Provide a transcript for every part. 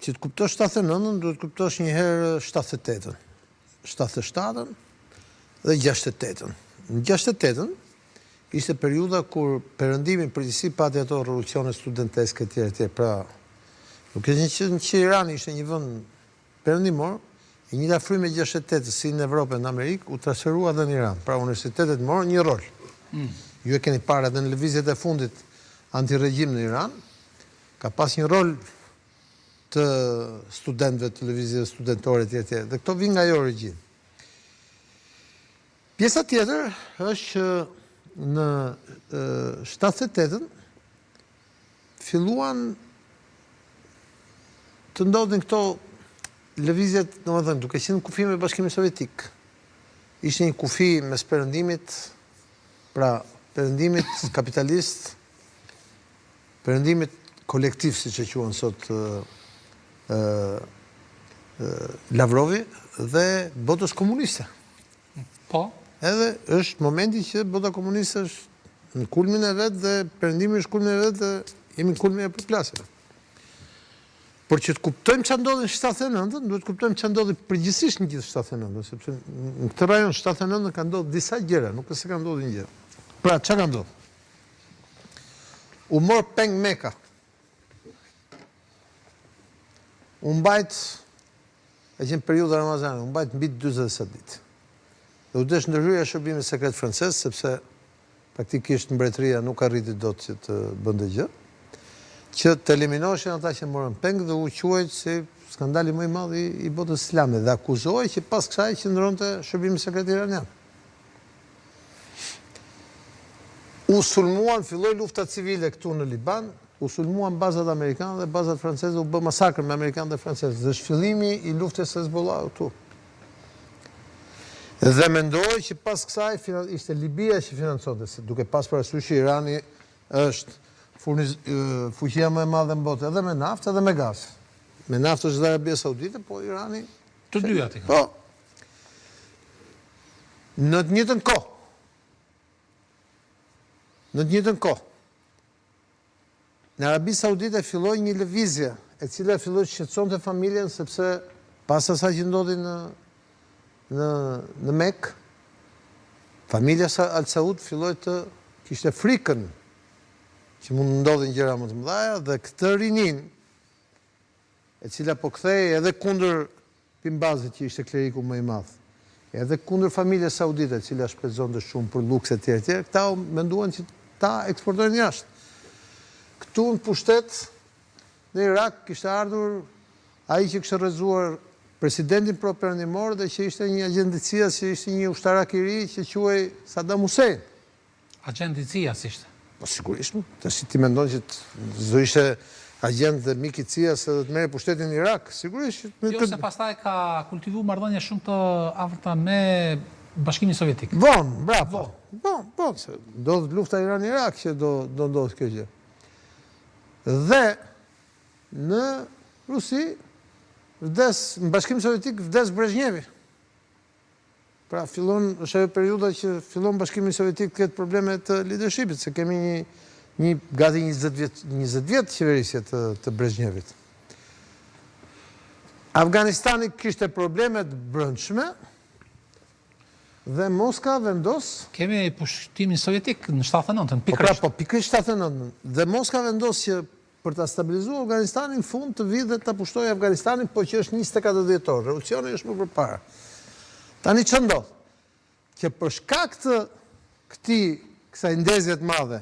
Që të kuptosh 79-ën, duhet të kuptosh një herë 78-ën, 77-ën dhe 68-ën. Në 68-ën ishte periudha kur Perëndimi në përgjithësi pati ato revolucione studenteske etj etj. Pra, duke qenë që Irani ishte një vend perëndimor, e njëjta frymë e 68-ës si në Evropë e në Amerikë u transferua edhe në Iran. Pra universitetet morën një rol. Mm. Ju e keni parë edhe në lëvizjet e fundit antiregjim në Iran, ka pas një rol të studentëve të lëvizjeve studentore etj etj. Dhe këto vijnë nga ajo origjinë. Pjesa tjetër është që në 78-ën filluan të ndodhin këto lëvizjet, domethënë, duke qenë kufi me Bashkimin Sovjetik. Ishte një kufi mes perëndimit, pra perëndimit kapitalist Perëndimit kolektiv, siç e quan sot Lavrovi, dhe botës komuniste. Po. Edhe është momenti që bota komuniste është në kulmin e vet dhe perëndimi është kulmin e vet dhe jemi në kulmin e përplasjeve. Por që të kuptojmë ça ndodhi në 79-ën, duhet të kuptojmë ça ndodhi përgjithësisht në gjithë 79-ën, sepse në këtë rajon 79-ën ka ndodhur disa gjëra, nuk është se ka ndodhur një gjë. Pra, ça ka ndodhur? U mor peng Meka. U mbajt, ka qenë periudha Ramazanit, u mbajt mbi 40 e sa ditë. Dhe u desh ndërhyrja e shërbimit sekret francez, sepse praktikisht mbretëria nuk arriti dot që të bënte gjë, që të eliminoheshin ata që morën peng dhe u quajt si skandali më i madh i, i botës islame dhe akuzohej që pas kësaj qëndronte shërbimi sekret iranian. U sulmuan, filloi lufta civile këtu në Liban, u sulmuan bazat amerikane dhe bazat franceze, u bë masakër me amerikanë dhe francezë. Dhe është fillimi i luftës së Hezbollahut këtu. Dhe mendohej që pas kësaj ishte Libia që financonte, se duke pas parasysh që Irani është furniz, fuqia më e madhe në botë edhe me naftë edhe me gaz. Me naftë është dhe Arabia Saudite, po Irani Të dyja ti. Po. Në të njëjtën kohë, në të njëjtën kohë, në Arabi Saudite filloi një lëvizje e cila filloi të shqetësonte familjen sepse pas asaj që ndodhi në në në Mekë, familja Al Saud filloi të kishte frikën që mund të ndodhin gjëra më të mëdha dhe këtë rininë e cila po kthehej edhe kundër Bin Bazit që ishte kleriku më i madh, edhe kundër familjes saudite e cila shpenzonte shumë për luks etj etj, këta u menduan që ta eksportojnë jashtë. Këtu në pushtet në Irak kishte ardhur ai që kishte rrëzuar presidentin pro-perëndimor dhe që ishte një agjent i CIA-s që ishte një ushtarak i ri që quhej Saddam Hussein. Agjent i CIA-s ishte. Po sigurisht, tash ti mendon që s'do ishte agjent dhe mik i CIA-s edhe të merrte pushtetin në Irak, sigurisht që Jo se pastaj ka kultivu marrëdhënie shumë të afërta me Bashkimin Sovjetik. Vonë, mbrapa. Vonë, vonë, se ndodh lufta Iran-Irak që do do ndodhë kjo gjë. Dhe në Rusi vdes, në Bashkim Sovjetik vdes Brezhnjevi. Pra fillon, është ajo periudha që fillon Bashkimi Sovjetik të ketë probleme të leadershipit, se kemi një një gati 20 vjet, 20 vjet qeverisje të të Brezhnevit. Afganistani kishte probleme të brendshme dhe Moska vendos Kemi pushtimin sovjetik në 79-ën, pikërisht. Po pra, po pikërisht 79-ën. Dhe Moska vendos që Për ta stabilizuar Afganistanin në fund të vijë dhe ta pushtojë Afganistanin, po që është 24 dhjetor, revolucioni është më përpara. Tani ça ndodh? Që për shkak të këtij kësaj ndezje të madhe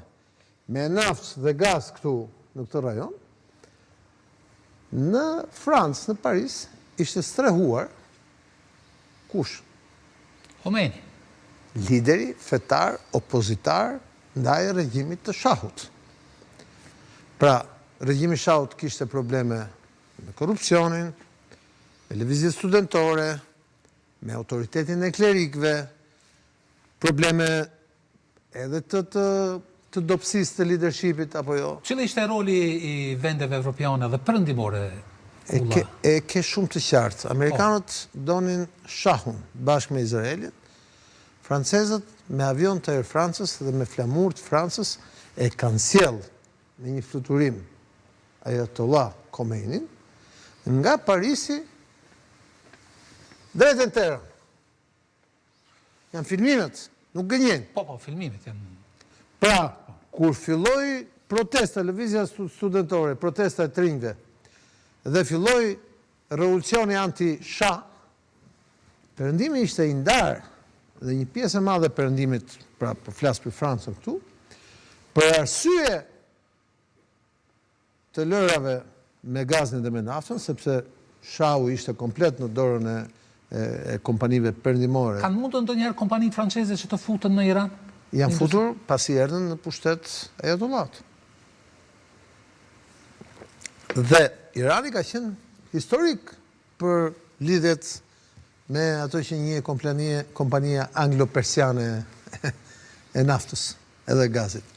me naftë dhe gaz këtu në këtë rajon, në Francë, në Paris, ishte strehuar kush? Khomeini. Lideri fetar opozitar ndaj regjimit të Shahut. Pra, regjimi i Shahut kishte probleme me korrupsionin, me lëvizjet studentore, me autoritetin e klerikëve, probleme edhe të të të dobësisë të leadershipit apo jo. Cili ishte roli i vendeve evropiane dhe perëndimore E ke, e ke shumë të qartë. Amerikanët donin Shahun bashkë me Izraelin, Francezët me avion të Air Francës dhe me flamur të Francës e kanë sjellë me një fluturim Ayatollah Khomeinin. Nga Parisi drejt e në Teheran. Janë filmimet, nuk gënjejnë. Po, po, filmimet janë. Pra, kur filloi protesta, lëvizja studentore, protesta e të rinjve, dhe filloi revolucioni anti-Shah, Perëndimi ishte i ndarë dhe një pjesë e madhe e Perëndimit, pra po flas për Francën këtu, për arsye të lojërave me gazin dhe me naftën, sepse Shahu ishte komplet në dorën e e kompanive perëndimore. Kanë mundur ndonjëherë kompanitë franceze që të futen në Iran? Janë futur pasi erdhën në pushtet ajatollat. Dhe Irani ka qenë historik për lidhjet me ato që njeh kompania anglo-persiane e naftës edhe gazit.